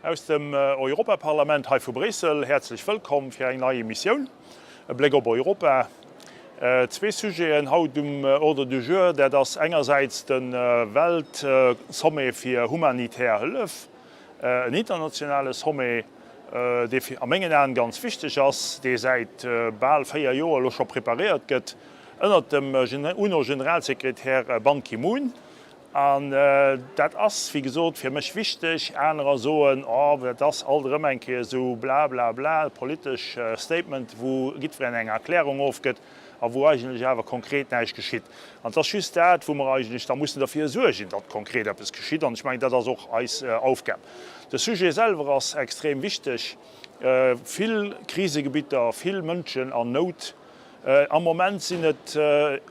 Aus dem Europaparlament hei vu Bréissel, häerzlech wëllkomm fir eng nei Emissioun E Bléck op Europa. Zwee Sujeten haut um Ordre du jour, dat ass engersäits de Weltsommet fir humanitär Hëllef, en internationale Sommet, dee a mengen Aen ganz wichteg ass, dee säit bal 4 Joer elo scho preparéiert gëtt ënnert dem UNO-Generalsekretär Ban Ki-moon. An dat ass, wéi gesot, fir mech wichteg. Anerer soen, Oh, dat ass alt erëm eng Kéier esou bla bla bla, politesch Statement, wou jiddwereen eng Erklärung ofgëtt a wou eigentlech awer konkret näischt geschitt. An et ass just dat, wou mer eigentlech da mussen derfir suergen, datt konkret eppes geschitt. An ech mengen, dat ass och eis Aufgab. De Sujet selwer ass extrem wichteg. Vill Krisegebitter, vill Mënschen an Nout. Am Moment sinn et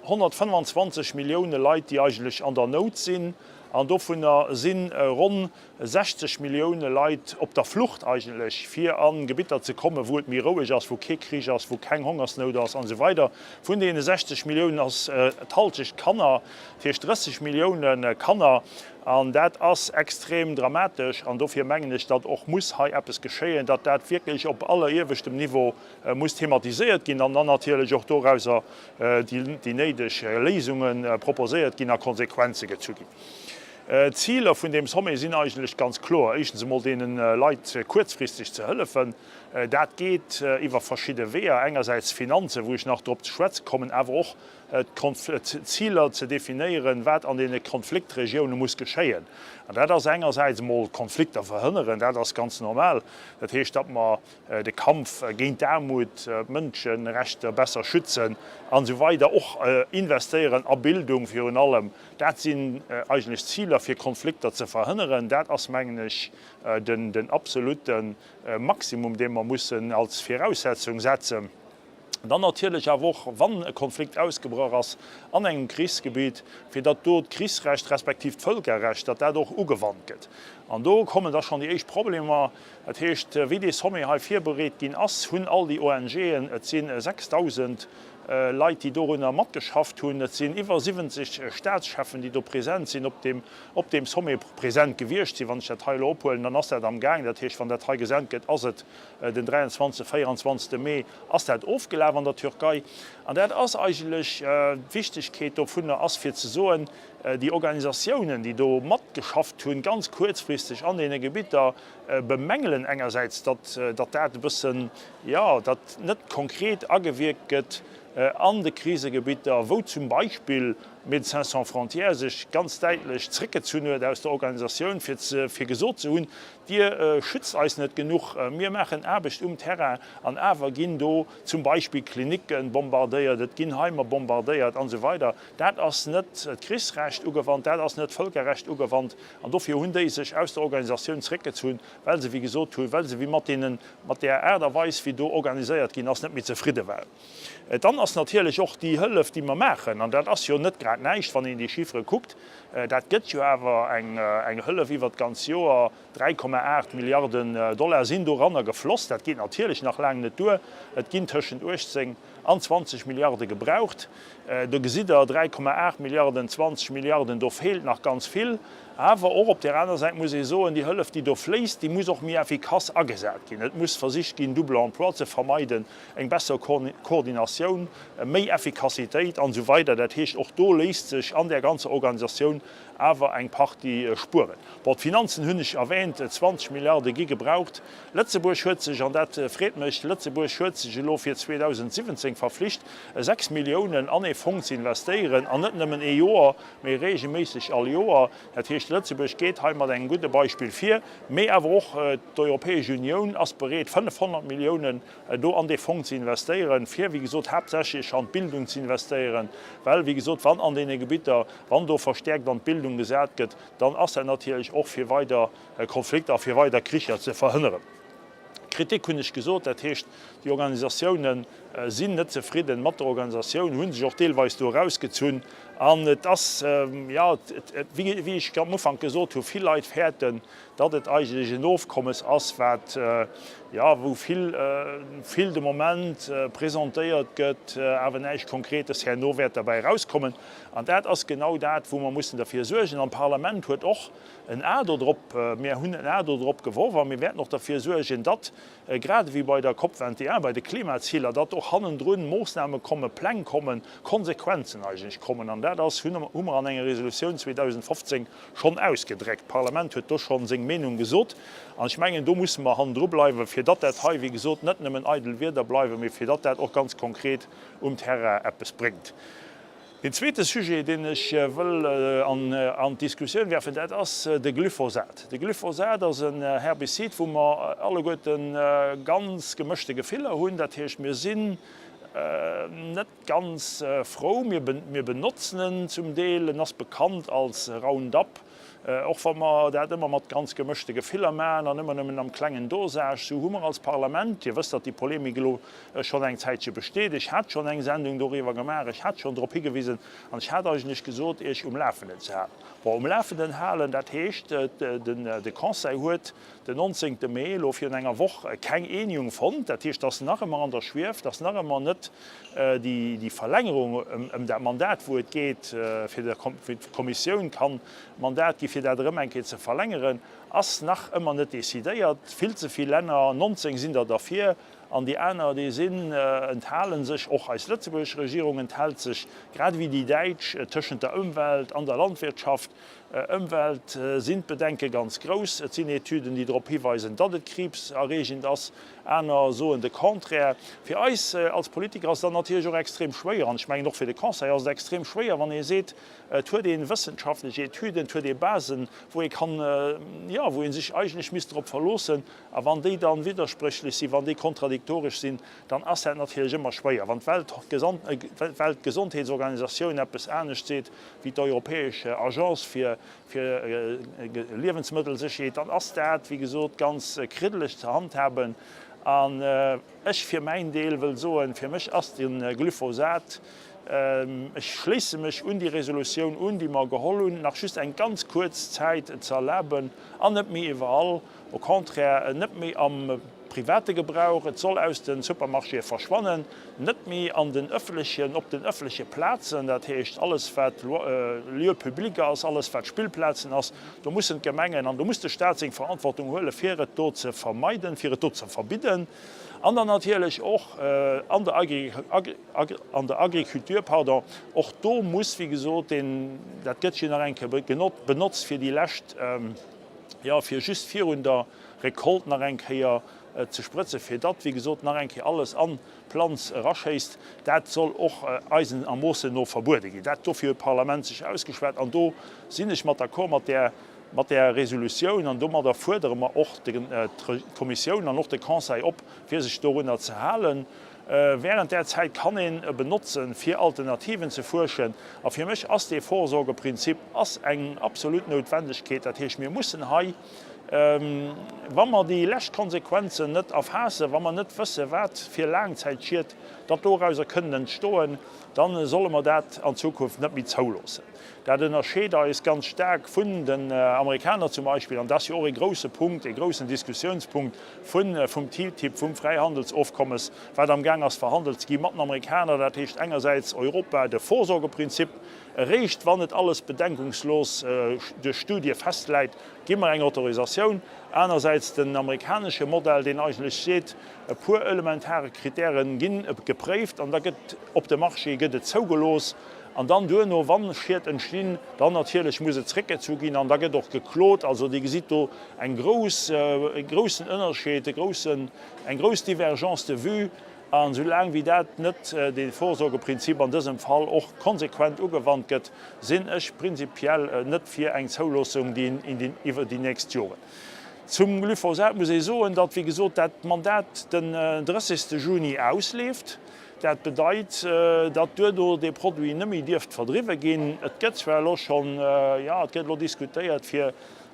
125 Millioune Leit, déi eigentlech an der Nout sinn, an dovunner si ronn 60 Millioune Leit op der Flucht eigentlech, fir a Gebitter ze kommen, wou et méi roueg ass, wou kee Krich ass, wou keng Hongersnout ass an esou weider. Vun deene 60 Milliounen ass d'Halschecht Kanner, dat heescht 30 Millioune Kanner. An dat ass extrem dramatesch an dofir mengen ech, datt och muss hei eppes geschéien, datt dat wierklech op alleriewechtem Niveau muss thematiséiert ginn an dann natierlech och dorauser déi néideg Léisunge proposéiert ginn a Konsequenze gezu ginn. D'Ziler vun deem Sommet sinn eigentlech ganz kloer, éischtens emol deene Leit kuerzfristeg ze hëllefen. Dat geet iwwer verschidde Weeër, engersäits d'Finanzen, wou ech nach drop ze schwätze kommen, awer och d'Ziler ze definéieren, wat an deene Konfliktregioune muss geschéien. An dat ass engersäits emol d'Konflikter verhënneren, dat ass ganz normal. Dat heescht, datt mer de Kampf géint d'Aarmut, d'Mënscherechter besser schützen an esou weider, och investéieren a Bildung virun allem, dat sinn eigentlech Ziler fir Konflikter ze verhënneren. Dat ass, mengen ech, den absolute Maximum, dee mer mussen als Viraussetzung setzen. Dann natierlech awer och, wann e Konflikt ausgebrach ass an engem Krichsgebiet, fir datt do d'Krichsrecht respektiv d'Vëlkerrecht, datt dat och ugewannt gëtt. An do kommen da schonn déi éischt Problemer. Dat heescht, wéi dee Sommet hei virbereet ginn ass, hunn all déi ONGen, et si 6.000 Leit, déi dorunner matgeschafft hunn, et sinn iwwer 70 Staatscheffen, déi do present sinn, op deem, op deem Sommet present gewiescht sinn. Wann ech dat hei elo ophuelen, dann ass dat am Gaang. Dat heescht, wann dat hei gesent gëtt, ass et den 23., 24. Mee ass dat ofgelaf an der Türkei. An dat ass eigentlech, d'Wichtigkeet dovunner ass fir ze soen, déi Organisatiounen, déi do matgeschafft hunn, ganz kuerzfristeg an deene Gebitter, bemängelen engersäits, datt dat e bëssen, jo, datt net konkret agewierkt gëtt an de Krisegebitter, wou zum Beispill Médecins sans frontières sech ganz däitlech zréckgezunn huet aus der Organisatioun, fir ze, fir gesot ze hunn, Dir schützt eis net genuch, mir maachen Aarbecht um Terrain an awer ginn do zum Beispill Klinicke bombardéiert, et ginn Heimer bombardéiert an esou weider. Dat ass net d'Krichsrecht ugewannt, dat ass net d'Vëlkerrecht ugewannt. An dofir hunn déi sech aus der Organisatioun zréckgezunn, well se, wéi gesot hunn, well se wéi mat deenen, mat där Aart a Weis, wéi do organiséiert ginn ass, net méi zefridde waren. Dann ass natierlech och déi Hëllef, déi mer maachen, an dat ass jo net grad näischt, wann een déi Chiffere kuckt, dat gëtt jo awer eng, eng Hëllef iwwert d'ganz Joer, 3,8 Milliarden Dollar sinn doranner gefloss. Dat geet natierlech nach laang net duer. Et ginn tëschent 18 an 20 Milliarde gebraucht. Do gesitt Der, 3,8 Milliarden, 20 Milliarden, do feelt nach ganz vill. Awer och op där aner Säit muss ee soen, déi Hëllef, déi do fléisst, déi muss och méi effikass agesat ginn. Et muss versicht ginn, Double emploi ze vermeiden, eng besser Koordinatioun, méi Effikassitéit an esou weider. Dat heescht, och do léisst sech an där ganzer Organisatioun awer eng Partie spueren. Bon, d'Finanzen hunn ech erwähnt, 20 Milliarde gi gebraucht. Lëtzebuerg huet sech, an dat freet mech, Lëtzebuerg huet sech elo fir 2017 verflicht, 6 Milliounen an ee Fong ze investéieren, an net nëmmen ee Joer, mee reegelméisseg all Joer. Dat heescht, Lëtzebuerg geet hei mat engem gudde Beispill vir, mee awer och d'Europäesch Unioun ass bereet, 500 Milliounen do an dee Fong ze investéieren, fir, wéi gesot, haaptsächlech an d'Bildung ze investéieren, well, wéi gesot, wann an deene Gebitter, wann do verstäerkt an d'Bildung gesat gëtt, dann ass dat natierlech och fir weider Konflikter a fir weider Kricher ze verhënneren. Kritik hunn ech gesot, dat heescht, déi Organisatiounen sinn net zefridden mat der Organisatioun, hu sech och deelweis do erausgezunn. An et ass, jo, wéi ech am Ufank gesot hu, vill Leit fäerten, datt et eigentlech en Ofkommes ass, wat, jo, wou vill, vill de Moment presentéiert gëtt, awer näischt Konkretes herno wäert derbäi erauskommen. An dat ass genau dat, wou mer mussen derfir suergen. An d'Parlament huet och en A dodrop, mir hunn en A dodrop geworf a mir wäerten och derfir suergen, datt, grad ewéi bei der COP 21, bei de Klimaziler, datt och hannendrun Moossname kommen, Pläng kommen, Konsequenzen eigentlech kommen. An dat ass, hu mer an enger Resolutioun 2015 schonn ausgedréckt. D'Parlament huet do schonn seng Meenung gesot. An ech mengen, do musse mer hannendru bleiwen, fir datt dat hei, wéi gesot, net nëmmen eidel Wierder bleiwen, mee fir datt dat och ganz konkret um Terrain eppes bréngt. Deen zweete Sujet, deen ech wëll an d'Diskussioun werfen, dat ass de Glyphosat. De Glyphosat ass en Herbizid, wou mer alleguerte ganz gemëschte Gefiller hunn. Dat heescht, mir sinn net ganz frou. Mir benotzen en zum Deel. En ass bekannt als Roundup. Och wa mer dat ëmmer mat ganz gemëschte Gefiller maachen an ëmmer nëmmen am klengen Dosage, sou hu mer als Parlament, Dir wësst, datt déi Polemik elo schonn eng Zäitche besteet, ech hat schonn eng Sendung doriwwer gemaach, ech hat schonn drop higewisen an ech hat eigentlech gesot, Iech um Lafenden ze halen. Bon, um Lafenden halen, dat heescht, de Conseil huet den 19. Mee, elo virun enger Woch, keng Eenegung fonnt. Dat heescht, et ass nach ëmmer an der Schwief, et ass nach ëmmer net déi Verlängerung ëm dat Mandat, wou et geet, fir der Kommissioun kann Mandat gi fir dat erëm eng Kéier ze verlängeren, ass nach ëmmer net decidéiert. Vill ze vill Länner, 19 sinn der derfir, an déi aner, déi sinn, enthale sech. Och eis lëtzebuergesch Regierung enthält sech, grad ewéi déi däitsch, tëschent der Ëmwelt an der Landwirtschaft. Ëmwelt sinn d'Bedenke ganz grouss. Et sinn Etüden, déi drop hiweisen, datt et kriibserreegend ass. Aner soen de Contraire. Fir eis als Politiker ass et dann natierlech och extrem schwéier, an ech mengen och fir de Conseil ass et extrem schwéier, wann ee seet, et huet ee wëssenschaftlech Etüden, et huet ee Basen, wou ee kann, jo, wou ee sech eigentlech misst drop verloossen. A wann déi dann widderspréchlech sinn, wann déi kontradiktoresch sinn, dann ass dat natierlech ëmmer schwéier. Wann d'Weltgesondheetsorganisatioun eppes anescht seet wéi d'Europäesch Agence fir Liewensmëttelsécherheet, dann ass dat, wéi gesot, ganz kriddeleg ze handhaben. An ech fir mäin Deel wëll soen, fir mech ass de Glyphosat, ech schléisse mech un déi Resolutioun un, déi mer geholl hunn, nach just eng ganz kuerz Zäit ze erlaben an net méi iwwerall. Au contraire, net méi am private Gebrauch, et soll aus de Supermarchéë verschwannen, net méi an den ëffentlechen, op den ëffentleche Plazen, dat heescht alles wat Lieu public ass, alles wat Spillplazen ass, do mussen d'Gemengen an do muss de Stat seng Verantwortung huelen, fir et do ze vermeiden, fir et do ze verbidden. An dann natierlech och an der an der Agriculture, pardon, och do muss, wéi gesot, deen, dat gëtt jo nach eng Kéier benotzt fir déi lescht, jo, fir just virun der Recolte nach eng Kéier ze sprëtzen, fir datt, wéi gesot, nach eng Kéier alles an d'Planz eraschéisst. Dat soll och eisen Ermoossen no verbuede ginn. Dat, dofir huet d'Parlament sech ausgeschwat an do sinn ech mat d'accord mat där, mat där Resolutioun an domadder fuerdere mer och d'Kommissioun an och de Conseil op, fir sech dorunner ze halen. Während där Zäit kann een e benotzen, fir Alternativen ze fuerschen. A fir mech ass dee Vorsorgeprinzip ass eng absolut Noutwendegkeet. Dat heescht, mir mussen hei, wa mer déi lescht Konsequenzen net erfaassen, wa mer net wëssen, wat fir Laangzäitschied datt dorauser kënnen entstoen, da solle mer dat an Zukunft net méi zouloossen. Dat ënnerscheet eis ganz staark vun den Amerikaner zum Beispill, an dat ass jo och e grouse Punkt, e groussen Diskussiounspunkt vun, vum TTIP, vum Fräihandelsofkommes, wat amgaang ass verhandelt ze gi mat den Amerikaner. Dat heescht engersäits Europa, de Vorsorgeprinzip, eréischt wann et alles bedenkungslos duerch Studie festläit, gi mer eng Autorisatioun, anersäits den amerikanesche Modell, deen eigentlech seet, e puer elementare Kritäre gi gepréift an da gëtt op de Marché gëtt et zougelooss. An dann duerno, wa Schied entstinn, dann natierlech muss et zréckgezu ginn an da gëtt och geklot. Also Dir gesitt do eng grouss, e groussen Ënnerscheed, e groussen, eng grouss Divergence de vues. A soulaang wéi dat net, dee Vorsorgeprinzip an dësem Fall och konsequent ugewannt gëtt, sinn ech prinzipiell net fir eng Zouloossung déi iwwer déi nächst Joren. Zum Glyphosat muss ee soen, datt, wéi gesot, dat Mandat den 30. Juni ausleeft. Dat bedeit, datt duerno dee Produit net méi dierft verdriwwe ginn. Et gëtt zwar elo schonn, jo, et gëtt elo diskutéiert, fir.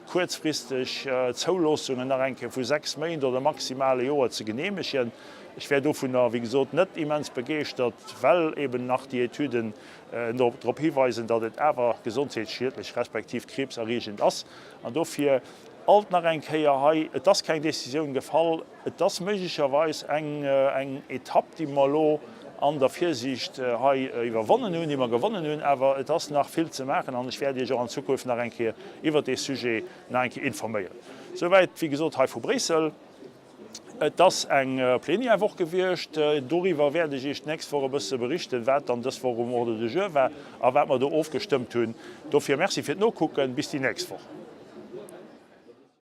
kuerzfristeg Zouloossungen nach eng Kéier vu 6 Méint oder maximal e Joer ze geneemegen. Ech wär dovunner, wéi gesot, net immens begeeschtert, well eben nach déi Etüden drop hiweisen, datt et awer gesondheetsschiedlech respektiv kriibserreegend ass. An dofir alt nach eng Kéier hei, Et ass keng Décisioun gefall. Et ass méiglecherweis eng Etapp, déi mer elo an der Virsiicht hei iwwerwonnen hunn, déi mer gewonnen hunn, awer et ass nach vill ze maachen an ech wäert Iech och an Zukunft nach eng Kéier iwwert dee Sujet nach eng Kéier informéieren. Souwäit, wéi gesot, hei vu Bréissel. Et ass eng Plenièrewoch gewiescht. Doriwwer wäert ech Iech d'nächst Woch e bësse berichten, wat dann dës Woch um Ordre du jour war a wat mer do ofgestëmmt hunn. Dofir Merci fir d'Nokucken. Bis déi nächst Woch.